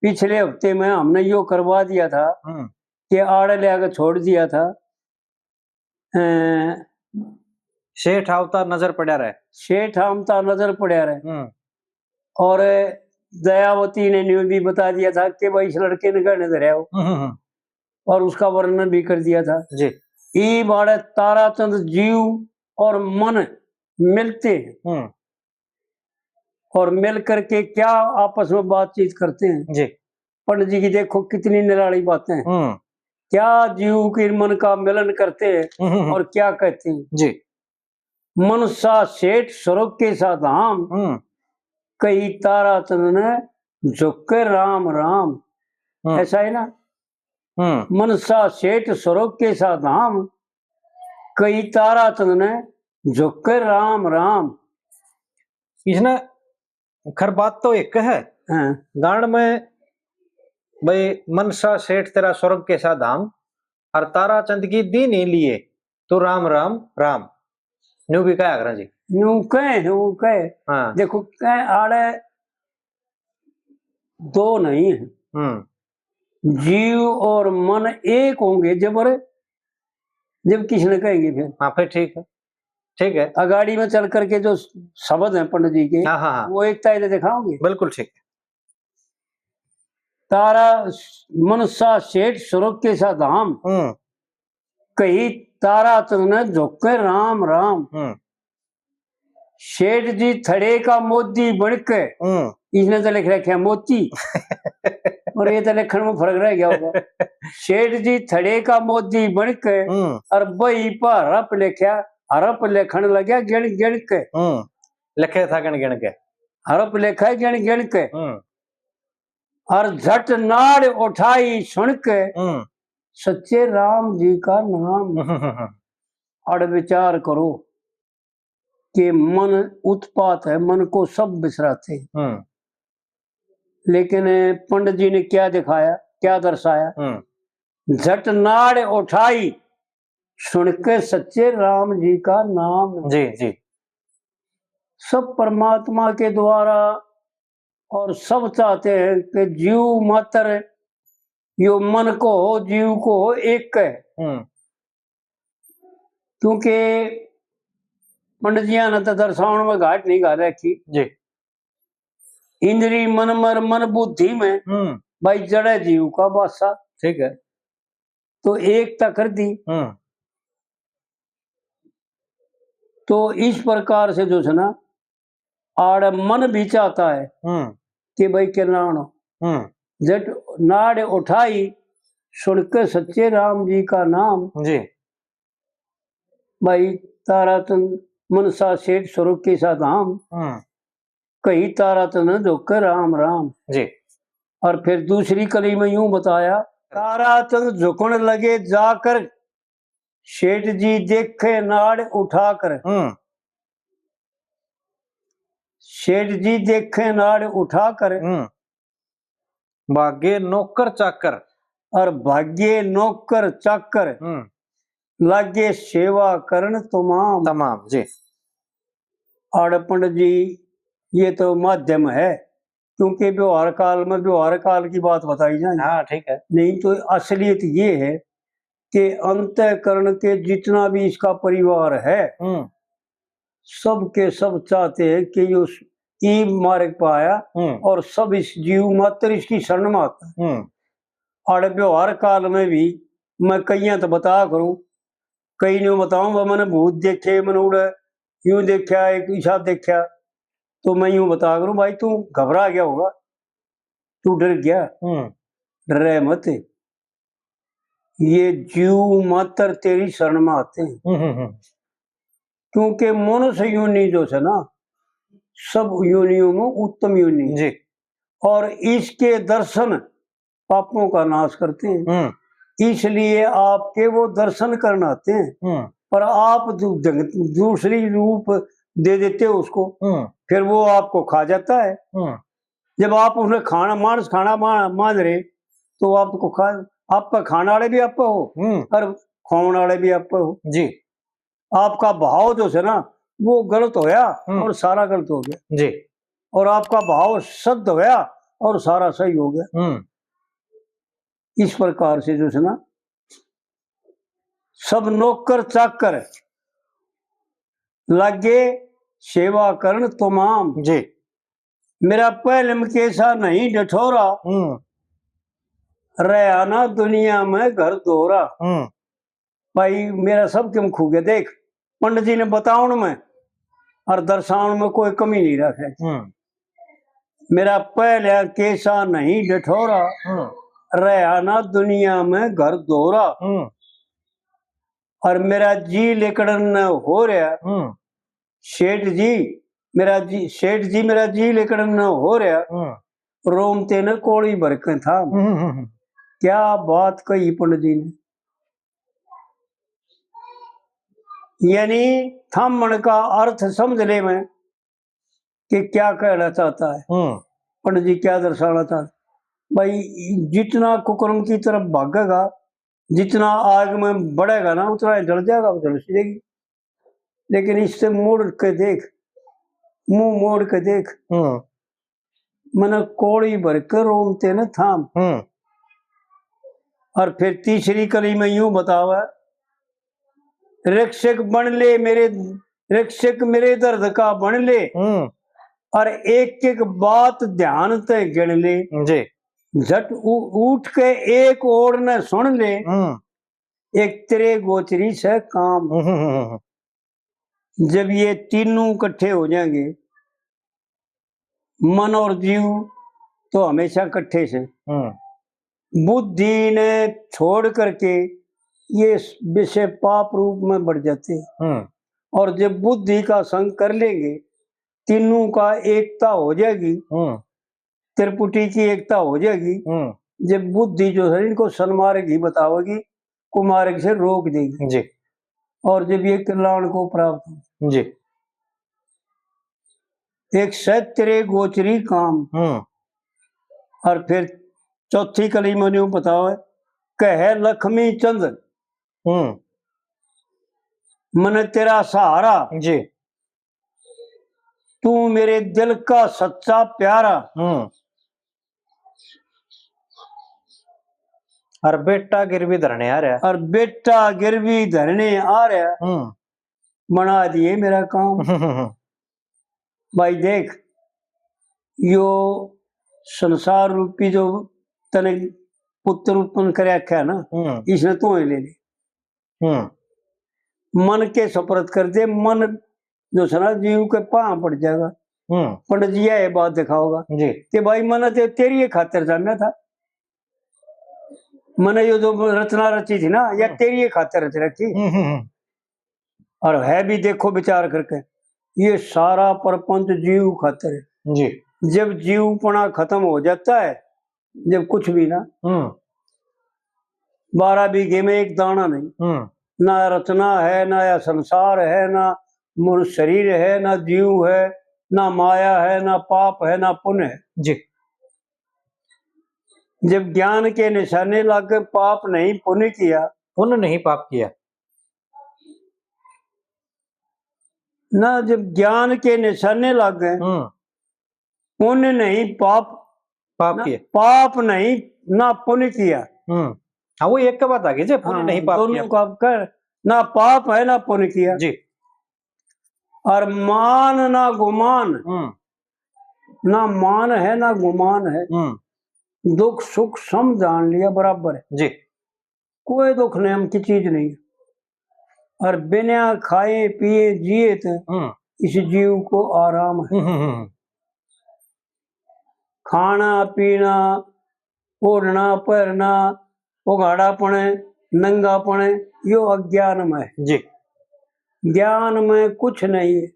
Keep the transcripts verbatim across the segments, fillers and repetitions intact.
पिछले हफ्ते में हमने यो करवा दिया था हम्म। कि आड़े ले आके छोड़ दिया था। अ, सेठ आवता नजर पड़ा रहे। सेठ आवता नजर पड़ा रहे। हम्म। और दयावती ने न्यू भी बता दिया था कि भाई, इस लड़के ने गहने धरया हो। हम्म, हम्म, हम्म। और उसका वर्णन भी कर दिया था। जी। ई बाड़े ताराचंद जीव और मन मिलते हैं। हम्म। और मिल करके क्या आपस में बातचीत करते हैं। जी। पंडित जी की देखो कितनी निराली बातें हैं। हम्म। क्या जीव के मन का मिलन करते हैं हम्म, हम्म, हम्म। और क्या कहते हैं। जी। मनसा सेठ स्वर्ग के सा धाम, हम्म। कही ताराचंद ने झुक के राम राम। हम्म। ऐसा है ना? हम्म। मनसा सेठ स्वर्ग के सा धाम, कही ताराचंद ने झुक के राम राम। इसने खर बात तो एक है। हाँ। गान में भाई, मनसा सेठ तेरा स्वर्ग के सा धाम, और ताराचंद की दीनी लिए तो राम राम राम। न्यू भी कहा करा जी। न्यू कहे, वो कहे। हाँ। देखो, कहे आड़े दो नहीं है। हम्म। जीव और मन एक होंगे जबर, जब किसने कहेंगे फिर? हाँ, फिर ठीक है, ठीक है। अगाड़ी में चल करके जो शब्द हैं पंडित जी के, हाँ, हाँ, हाँ। वो एकता इधर दिखाओगे? बिल्कुल ठीक है। तारा मनसा सेठ स्वर्ग के सा धाम, हम्म। कही ताराचंद ने झुक के राम राम। हम्म। सेठ जी थड़े का मोदी बन के, हम्म। इसने तो लिख रखा मोती, और ये तो लिखण में फर्क रह गया होगा। सेठ जी थड़े का मोदी बन के, हम्म। और बही पर हरप लिखा, हरप लिखण लग्या गिण गिण के। हम्म। लिखे था गिण गिण के। हरप लिखा है गिण गिण के। हम्म। और झट नाड़ उठाई सुन के हम्म। सच्चे राम जी का नाम। हम्म, हम्म, हम्म। और विचार करो कि मन उत्पात है, मन को सब बिसराते हैं। हम्म। लेकिन पंडित जी ने क्या दिखाया, क्या दर्शाया? हम्म। झट नाड़ उठाई सुन के सच्चे राम जी का नाम। जी, जी। सब परमात्मा के द्वारा और सब चाहते हैं कि जीव मात्र यो मन को हो, जीव को हो, एक है। हम्म। क्योंकि पंडित जियां ने तो दर्शावण में घाट नहीं घाल रखी। जी। इंद्री मन मर मन बुद्धि में, हम्म। भाई जड़े जीव का बासा। ठीक है। तो एकता कर दी। हम्म। तो इस प्रकार से जो है ना, आड़ मन भी चाहता है हम्म। कि भाई किरण आनो। हम्म। झट नाड़ उठाई सुन के सच्चे राम जी का नाम। जी। भाई ताराचंद मनसा सेठ स्वरूप के सा धाम। हम्म। कही ताराचंद झुक के राम राम। जी। और फिर दूसरी कली में यूं बताया, ताराचंद झुकण लगे जाकर, सेठ जी देखे नाड़ उठाकर। हम्म। सेठ जी देखे नाड़ उठाकर। हम्म। भागे नौकर चाकर। और भागे नौकर चाकर। हम्म। लागे सेवा करण तमाम। तमाम, जी। आड़े पंडित जी, ये तो माध्यम है, क्योंकि व्यवहार काल में व्यवहार काल की बात बताई जाए। हाँ, ठीक है। नहीं तो असलियत ये है कि अंतःकरण के जितना भी इसका परिवार है, हम्म। सब के सब चाहते हैं कि यो स-, ई मार्ग पे आया हम्म। और सब इस जीव मात्र इसकी शरण में आता है। हम्म। आड़े व्यवहार काल में भी मैं कईयां तो बताया करूं, कई न्यू बताऊं, "वो मैंने भूत देखे, मैंने उड़े यूं देखा, एक हिसाब देखा।" तो मैं यूं बताया करूं, "भाई तू घबरा गया होगा, तू डर गया, हम्म। डरे मत, ये जीव मात्र तेरी शरण में आते हैं।" हम्म, हम्म, हम्म। क्योंकि मनुष्य योनि जो है ना, सब योनियों में उत्तम योनि है। जी। और इसके दर्शन पापों का नाश करते हैं। हम्म। इसलिए आपके वो दर्शन करने आते हैं। हम्म। पर आप दू-, ढंग-, दूसरी रूप दे देते हो उसको, हम्म। फिर वो आपको खा जाता है। हम्म। जब आप उसने खाना, मांस खाना मा-, मान रहे, तो आपको खा, आप पे खाने वाले भी आप हो हम्म। और खुआने वाले भी आप हो। जी। आपका भाव जो है ना, वो गलत होया हम्म। और सारा गलत हो गया। जी। और आपका भाव शुद्ध होया और सारा सही हो गया। हम्म। इस प्रकार से जो है ना, सब नौकर चाकर लागे सेवा करण तमाम। जी। मेरा पहलम केसा नहीं डठोरा, हम्म। रहा ना दुनिया में घर दोरा। हम्म। भाई, मेरा सब किम खू गया। देख, पंडित जी ने बतावण में और दर्शावण में कोई कमी नहीं रखे। हम्म। मेरा पहला केसा नहीं डठोरा, हम्म। रहा ना दुनिया में घर दोरा। हम्म। और मेरा जी लिकड़न न हो रहा, हम्म। सेठ जी, मेरा जी, सेठ जी, मेरा जी लिकड़न न हो रहा, हम्म। रोम ते न कोड़ी भर के था। हम्म, हम्म, हम्म। क्या बात कही पंडित जी ने। यानी थामण का अर्थ समझ ले मैं कि क्या कहना चाहता है, हम्म। पंडित जी क्या दर्शाना चाहता है। भाई, जितना कुकर्म की तरफ भागेगा, जितना आग में बढ़ेगा ना, उतना ही जल जाएगा, वो झुलस जाएगी। लेकिन इससे मुड़ के देख, मुंह मोड़ के देख, हम्म। मने कोड़ी भर के रोम ते न थाम। हम्म। और फिर तीसरी कली में यूं बतावे, रक्षक बन ले मेरे, रक्षक मेरे दर्द का बन ले, हम्म। और एक एक बात ध्यान ते गिण ले। जी। झट उ-, उठ के एक ओर ने सुन ले, हम्म। एक तेरे गोचरी से काम। हम्म, हम्म, हम्म। जब ये तीनों इकट्ठे हो जाएंगे, मन और जीव तो हमेशा इकट्ठे से। हम्म। बुद्धि ने छोड़ करके ये विषय पाप रूप में बढ़ जाते हैं। हम्म। और जब बुद्धि का संग कर लेंगे, तीनों का एकता हो जाएगी, हम्म। त्रिपुटी की एकता हो जाएगी। हम्म। जब बुद्धि जो है इनको सन्मार्ग ही बतावेगी, कुमार्ग से रोक देगी। जी। और जब ये कल्याण को प्राप्त हो। जी। एक सै तेरे गोचरी काम। हम्म। और फिर चौथी कली में यूं बतावे, कहे लक्ष्मी चंद, हम्म। मने तेरा सहारा। जी। तू मेरे दिल का सच्चा प्यारा। हम्म। और बेटा गिरवी धरने आ रहा। और बेटा गिरवी धरने आ रहा। हम्म। बना दिए मेरा काम। हम्म। भाई देख, यो संसार रूपी जो तने पुत्र उत्पन्न कर रखा है ना, हम्म। इसने तू ही ले ले। हम्म। मन के सुपुर्द कर दे, मन जो सै ना जीव के पां पड़ जाएगा। हम्म। पंडित जी ये बात दिखाओगा जी। कि भाई, मने तो तेरी ही खातिर जाम्या था, मने यो जो रचना रची थी ना, या हम्म। तेरी ही खातिर रच रखी। हम्म, हम्म, हम्म। और है भी, देखो विचार करके, ये सारा प्रपंच जीव खातिर है। जी। जब जीवपना खत्म हो जाता है, जब कुछ भी ना, हम्म। बारह बीघे में एक दाना नहीं, हम्म। ना रचना है, ना या संसार है, ना मनुष्य शरीर है, ना जीव है, ना माया है, ना पाप है, ना पुण्य है। जी। जब ज्ञान के निशाने लाग गए, पाप नहीं पुण्य किया, पुण्य नहीं पाप किया। ना, जब ज्ञान के निशाने लाग गए, हम्म। पुण्य नहीं पाप, पाप ना, किया। पाप नहीं ना पुण्य किया। हम्म। हाँ, वो एक बात आ गई जी, पुण्य हाँ, नहीं पाप दोनों किया। का कर, ना पाप है ना पुण्य किया। जी। और मान ना गुमान, हम्म। ना मान है ना गुमान है, हम्म। दुख सुख सम जान लिया बराबर है। जी। कोई दुख नाम की चीज नहीं। और बिना खाए पिए जिए तो हम्म। इस जीव को आराम है। हम्म, हम्म, हम्म। खाना पीना, ओढ़ना पहरना, उघाड़ापन, नंगापन, यो अज्ञान में है। जी। ज्ञान में कुछ नहीं है।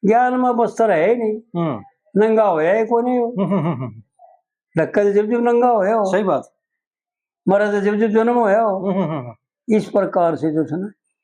ज्ञान में वस्त्र है ही नहीं। हम्म। नंगा होया ही कोनी हो। हम्म, हम्म, हम्म। ढक्के तो जब जब नंगा होया हो। सही बात। मरे तो जब जब जन्म होया हो। हम्म, हम्म, हम्म। इस प्रकार से जो है ना,